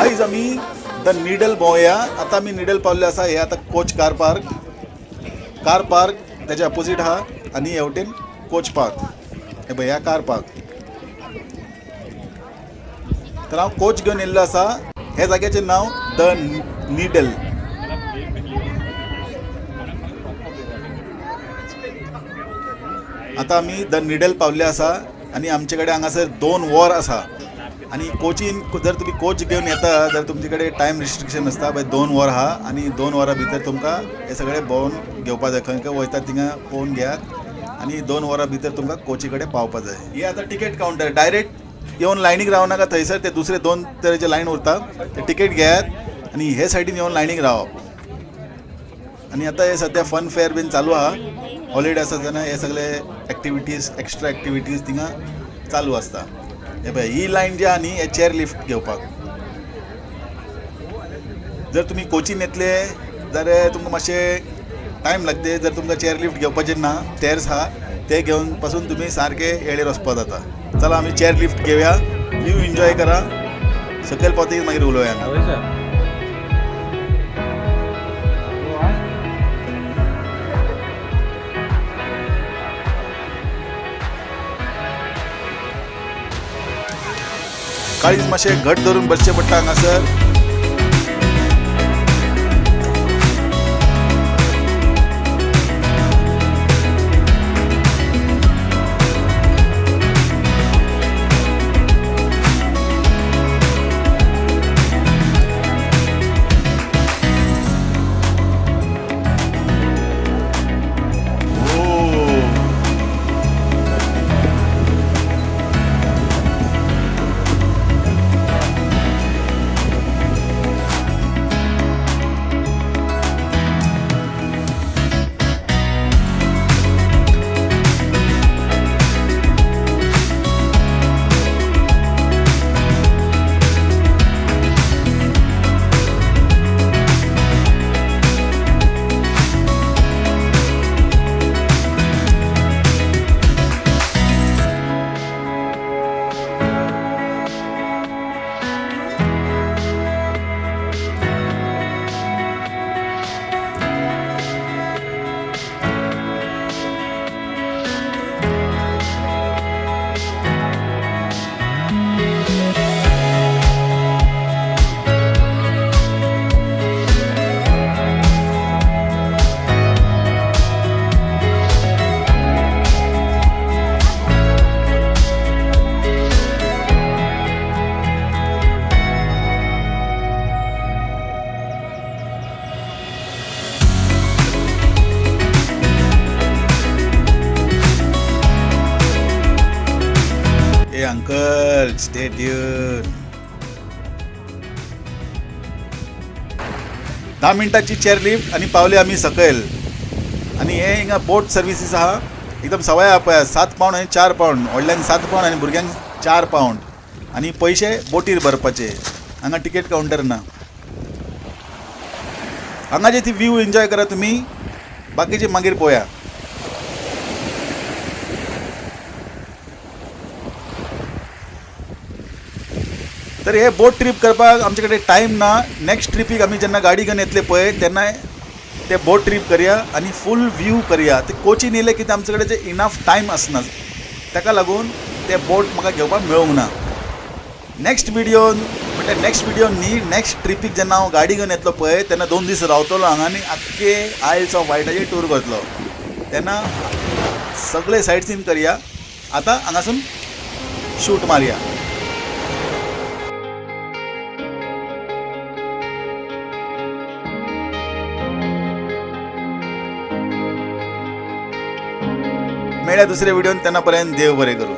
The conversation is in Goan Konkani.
आयज आमी the needle भोंवया. आतां आमी निडल पावल्ले आसा. हे आतां coach car park, car park तेच्या अपोजीट आहा आनी हे वटेन कोच पार्क. हे पळय ह्या कार पार्क. तर हांव कोच घेवन येयल्लो आसा. हे जाग्याचें नांव the needle. आतां आमी the needle पावल्ले आसा आनी आमचे कडेन हांगासर 2 वर आसा. आनी कोचीन जर तुमी कोच घेवन येता जाल्यार तुमचे कडेन टायम रिस्ट्रिक्शन आसता. पळय 2 वर आहा आनी 2 वरां भितर तुमकां हे सगळें भोंवन घेवपा जाय. खंय खंय वयता थिंगा पळोवन घेयात आनी 2 वरां भितर तुमकां कोची कडेन पावपा जाय. हे आतां तिकेट कावंटर, डायरेक्ट येवन लायनीक रावनाका. थंयसर ते दुसरे 2 तरेचे लायन उरता, ते तिकेट घेयात आनी हे सायडीन येवन लायनीक रावप. आनी आतां हे सद्या फन फेअर बीन चालू आहा. हॉलिडे आसा तेन्ना हे सगळे एक्टिविटीज, एक्स्ट्रा एक्टिविटीज थिंगा चालू आसता. हे पळय ही लायन जी आहा न्ही, हे चेअर लिफ्ट घेवपाक. जर तुमी कोचीन येतले जाल्यार तुमकां मातशें टायम लागतले. जर तुमकां चेअर लिफ्ट घेवपाचें ना, स्टेर्स आहा ते घेवन पासून तुमी सारके येळेर वचपा जाता. चला आमी चेअर लिफ्ट घेवया, व्यू एन्जॉय करा. सकयल पावतकीर मागीर उलोवया आमी. काळीज मातशें घट धरून बसचें पडटा हांगासर. Hey uncle, stay tuned. 10 मिनटाची चेअर लिफ्ट आनी पावले आमी सकयल. आनी हे हिंगा बोट सर्विसीस आहा, एकदम सवाय आहा. पळय 7 पावंड आनी 4 पावंड, व्हडल्यांक 7 पावंड आनी भुरग्यांक 4 पावंड. आनी पयशे बोटीर भरपाचे, हांगा तिकेट कावंटर ना. हांगाचे ती व्यू एन्जॉय करा तुमी, बाकीचे मागीर पळोवया. तर हे बोट ट्रीप करपाक आमचे कडेन टायम ना. नेक्स्ट ट्रिपीक आमी जेन्ना गाडी घेवन येतले पळय तेन्ना ते बोट ट्रीप करया आनी फूल व्यू करया. ते कोचीन येयले की आमचे कडेन जे इनफ टायम आसना, ताका लागून ते बोट म्हाका घेवपाक मेळूंक ना. नेक्स्ट व्हिडियोन म्हटल्यार नेक्स्ट व्हिडियो न्ही, नेक्स्ट ट्रिपीक जेन्ना हांव गाडी घेवन येतलो पळय तेन्ना 2 दीस रावतलो हांगा आनी आख्खे आयल्स ऑफ वायटाचेर टूर करतलो. तेन्ना सगळे सायट सीन करया. आतां हांगासून शूट मारया. मेळ्या दुसऱ्या व्हिडियोन, तेन्ना पर्यंत देव बरें करूं.